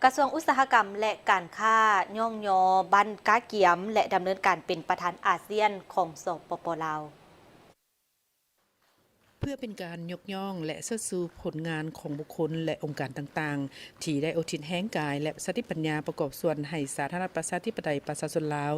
ກະຊວງອຸດສາຫະກຳ ແລະ ການຄ້າ ຍ້ອງຍໍບ້ານກາກຽມ ແລະ ດຳເນີນການເປັນປະທານອາຊຽນຂອງ ສປປ ລາວ. ເພື່ອເປັນການຍົກຍ້ອງ ແລະ ເຊີດຊູຜົນງານຂອງບຸກຄົນ ແລະ ອົງການຕ່າງໆ ທີ່ໄດ້ອຸທິດແຮງກາຍ ແລະ ສະຕິປັນຍາປະກອບສ່ວນໃຫ້ສາທາລະນະລັດປະຊາທິປະໄຕປະຊາຊົນລາວ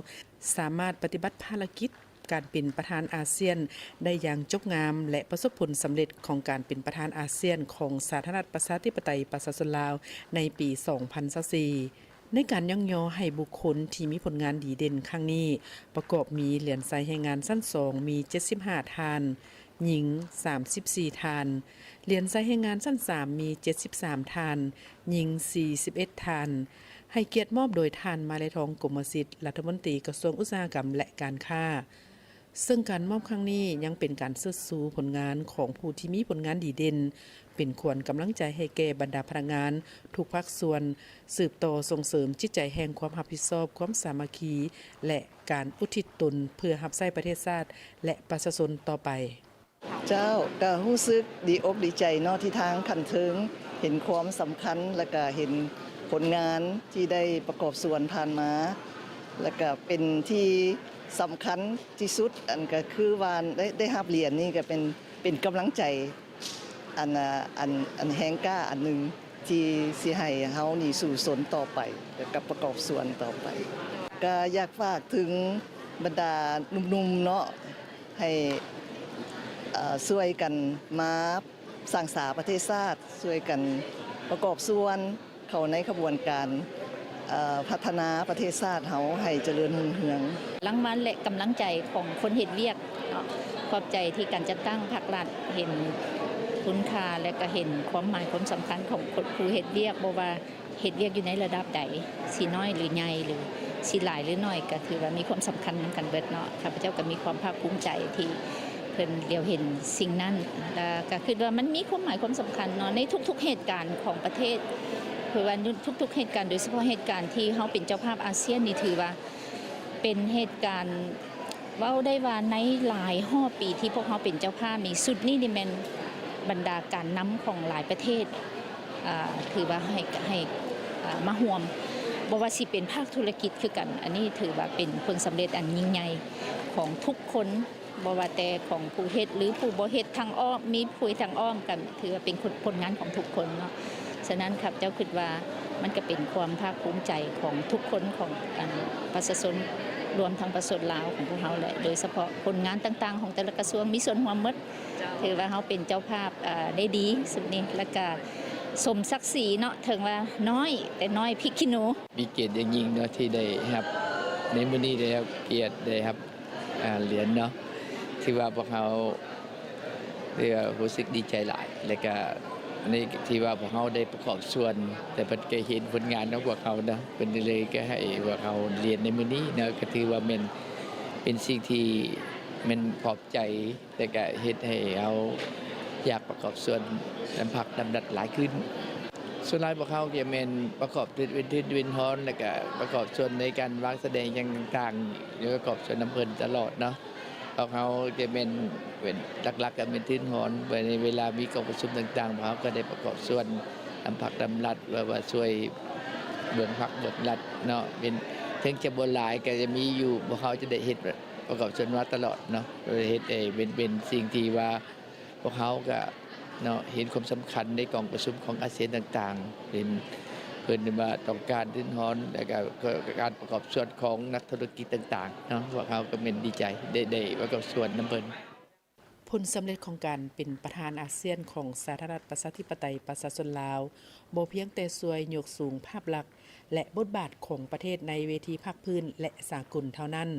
ສາມາດປະຕິບັດພາລະກິດການເປັນປະທານອາຊຽນໄດ້ຢ່າງຈົບງາມ ແລະ ປະສົບຜົນສຳເລັດຂອງການເປັນປະທານອາຊຽນຂອງສາທາລະນະລັດປະຊາທິປະໄຕປະຊາຊົນລາວໃນປີສອງພັນຊາວສີ່. ໃນການຍ້ອງຍໍໃຫ້ບຸກຄົນທີ່ມີຜົນງານດີເດັ່ນຄັ້ງນີ້ ປະກອບມີຫຼຽນໄຊແຮງງານຊັ້ນສອງມີເຈັດສິບຫ້າທ່ານ, ຍິງສາມສິບສີ່ທ່ານ, ຫຼຽນໄຊແຮງງານຊັ້ນສາມມີເຈັດສິບສາມທ່ານ, ຍິງສີ່ສິບເອັດທ່ານ, ໃຫ້ກຽດມອບໂດຍທ່ານ ມາໄລທອງ ກົມມະສິດ ລັດຖະມົນຕີກະຊວງອຸດສາຫະກຳ ແລະ ການຄ້າ. ເຊິ່ງການມອບຄັ້ງນີ້ຍັງເປັນການເຊີດຊູຜົນງານຂອງຜູ້ທີ່ມີຜົນງານດີເດັ່ນ, ເປັນຂວັນກຳລັງໃຈໃຫ້ແກ່ບັນດາພະນັກງານທຸກພາກສ່ວນ, ສືບຕໍ່ສົ່ງເສີມຈິດໃຈແຫ່ງຄວາມຮັບຜິດຊອບ, ຄວາມສາມັກຄີ ແລະ ການອຸທິດຕົນເພື່ອຮັບໃຊ້ປະເທດຊາດ ແລະ ປະຊາຊົນຕໍ່ໄປ. ເຈົ້າ ກະຮູ້ສຶກດີອົກດີໃຈເນາະ ທີ່ທາງຂັ້ນເທິງເຫັນຄວາມສຳຄັນ ແລະ ກະເຫັນຜົນງານທີ່ໄດ້ປະກອບສ່ວນຜ່ານມາ ແລະ ກະເປັນທີ່ສຳຄັນທີ່ສຸດ ອັນກະຄືວ່າໄດ້ ໄດ້ຮັບຫຼຽນນີ້ກະເປັນ ເປັນກຳລັງໃຈ ອັນ ອັນ ອັນແຮງກ້າອັນໜຶ່ງ ທີ່ຊິໃຫ້ເຮົານີ້ສູ້ຊົນຕໍ່ໄປ ແລະ ກະປະກອບສ່ວນຕໍ່ໄປ. ກະຢາກຝາກເຖິງບັນດາໜຸ່ມໆເນາະ ໃຫ້ ເອີ ຊ່ວຍກັນມາສ້າງສາປະເທດຊາດ, ຊ່ວຍກັນປະກອບສ່ວນເຂົ້າໃນຂະບວນການ ເອີ ພັດທະນາປະເທດຊາດເຮົາໃຫ້ຈະເລີນຮຸ່ງເຮືອງ. ລາງວັນ ແລະ ກຳລັງໃຈຂອງຄົນເຮັດວຽກເນາະ, ຂອບໃຈທີ່ການຈັດຕັ້ງພາກລັດເຫັນຄຸນຄ່າ ແລະ ກະເຫັນຄວາມໝາຍຄວາມສຳຄັນຂອງຄົນຜູ້ເຮັດວຽກ, ບໍ່ວ່າ ເຮັດວຽກຢູ່ໃນລະດັບໃດ, ຊິນ້ອຍຫຼືໃຫຍ່ ຫຼືຊິຫຼາຍຫຼືໜ້ອຍ ກະຖືວ່າມີຄວາມສຳຄັນນຳກັນເບິດເນາະ. ຂ້າພະເຈົ້າກະມີຄວາມພາກພູມໃຈທີ່ເພິ່ນຫຼຽວເຫັນສິ່ງນັ້ນ ແລະ ກະຄິດວ່າມັນມີຄວາມໝາຍຄວາມສຳຄັນເນາະ ໃນທຸກໆເຫດການຂອງປະເທດ. ເພາະວ່າທຸກໆເຫດການ ໂດຍສະເພາະເຫດການທີ່ເຮົາເປັນເຈົ້າພາບອາຊຽນນີ້ ຖືວ່າເປັນເຫດການ ເວົ້າໄດ້ວ່າໃນຫຼາຍຮອບປີທີ່ພວກເຮົາເປັນເຈົ້າພາບນີ້ ຊຸດນີ້ນີ້ແມ່ນບັນດາການນຳຂອງຫຼາຍປະເທດ ອາ ຖືວ່າໃຫ້ ໃຫ້ ອາ ມາຮ່ວມ, ບໍ່ວ່າຊິເປັນພາກທຸລະກິດຄືກັນ. ອັນນີ້ຖືວ່າເປັນຜົນສຳເລັດອັນຍິ່ງໃຫຍ່ຂອງທຸກຄົນ, ບໍ່ວ່າແຕ່ຂອງຜູ້ເຮັດ ຫຼື ຜູ້ບໍ່ເຮັດ, ທາງອ້ອມ ມີຜູ້ທາງອ້ອມ ກະຖືວ່າເປັນຜົນ ຜົນງານຂອງທຸກຄົນເນາະ. ສະນັ້ນ ຂ້າພະເຈົ້າຄິດວ່າມັນກະເປັນຄວາມພາກພູມໃຈຂອງທຸກຄົນ ຂອງ ອັນ ປະຊາຊົນ ລວມທັງປະຊາຊົນລາວຂອງພວກເຮົາແຫຼະ, ໂດຍສະເພາະຜົນງານຕ່າງໆຂອງແຕ່ລະກະຊວງມີສ່ວນຮ່ວມໝົດ. ເຈົ້າ ຖືວ່າເຮົາເປັນເຈົ້າພາບ ເອີ ໄດ້ດີສຸດນີ້ ແລ້ວກະສົມສັກສີເນາະ, ເຖິງວ່ານ້ອຍ ແຕ່ນ້ອຍພິກຂີ້ໜູ. ມີກຽດຢ່າງຍິ່ງເນາະ ທີ່ໄດ້ຮັບ ໃນມື້ນີ້ໄດ້ຮັບກຽດ ໄດ້ຮັບ ອາ ຫຼຽນເນາະ, ຖືວ່າພວກເຮົາ ຖືວ່າຮູ້ສຶກດີໃຈຫຼາຍ ແລະກະໃນທີ່ວ່າພວກເຮົາໄດ້ປະກອບສ່ວນ ແລະເພິ່ນກະເຫັນຜົນງານຂອງພວກເຮົາເນາະ, ເພິ່ນເລີຍກະໃຫ້ພວກເຮົາຫຼຽນໃນມື້ນີ້ເນາະ, ກະຖືວ່າແມ່ນເປັນສິ່ງທີ່ແມ່ນຂອບໃຈ ແລະກະເຮັດໃຫ້ເຮົາຢາກປະກອບສ່ວນນຳພັກນຳລັດຫຼາຍຂຶ້ນ. ສ່ວນຫຼາຍພວກເຮົາກະແມ່ນປະກອບເປັນທຶນເປັນຮອນ ແລະກະປະກອບສ່ວນໃນການວາງສະແດງຫຍັງຕ່າງໆ ແລະປະກອບສ່ວນນຳເພິ່ນຕະຫຼອດເນາະ. ພວກເຮົາຈະແມ່ນ ເປັນຫຼັກໆກະແມ່ນທຶນຮອນ ໃນເວລາມີກອງປະຊຸມຕ່າງໆ ພວກເຮົາກະໄດ້ປະກອບສ່ວນນຳພັກນຳລັດ ແບບວ່າຊ່ວຍເບື້ອງພັກເບື້ອງລັດເນາະ, ເປັນ ເຖິງຈະບໍ່ຫຼາຍກະຈະມີຢູ່ ພວກເຮົາຈະໄດ້ເຮັດປະກອບສ່ວນມາຕະຫຼອດເນາະ, ເຮັດໃຫ້ເປັນ ເປັນສິ່ງທີ່ວ່າພວກເຮົາກະເນາະ ເຫັນຄວາມສຳຄັນໃນກອງປະຊຸມຂອງອາຊຽນຕ່າງໆ, ເຫັນເພິ່ນວ່າຕ້ອງການທຶນຮອນ ແລະກະ ການປະກອບສ່ວນຂອງນັກທຸລະກິດຕ່າງໆເນາະ, ພວກເຮົາກະແມ່ນດີໃຈໄດ້ ໄດ້ປະກອບສ່ວນນຳເພິ່ນ. ຜົນສຳເລັດຂອງການເປັນປະທານອາຊຽນຂອງສາທາລະນະລັດປະຊາທິປະໄຕປະຊາຊົນລາວ ບໍ່ພຽງແຕ່ຊ່ວຍຍົກສູງພາບລັກ ແລະ ບົດບາດຂອງປະເທດໃນເວທີພາກພື້ນ ແລະ ສາກົນເທົ່ານັ້ນ,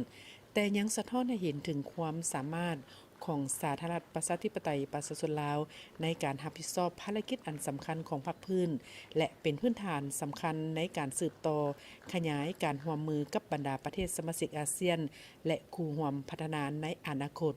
ແຕ່ຍັງສະທ້ອນໃຫ້ເຫັນເຖິງຄວາມສາມາດຂອງສາທາລະນະລັດປະຊາທິປະໄຕປະຊາຊົນລາວ ໃນການຮັບຜິດຊອບພາລະກິດອັນສຳຄັນຂອງພາກພື້ນ ແລະ ເປັນພື້ນຖານສຳຄັນໃນການສືບຕໍ່ຂະຫຍາຍການຮ່ວມມືກັບບັນດາປະເທດສະມາຊິກອາຊຽນ ແລະ ຄູ່ຮ່ວມພັດທະນາໃນອະນາຄົດ.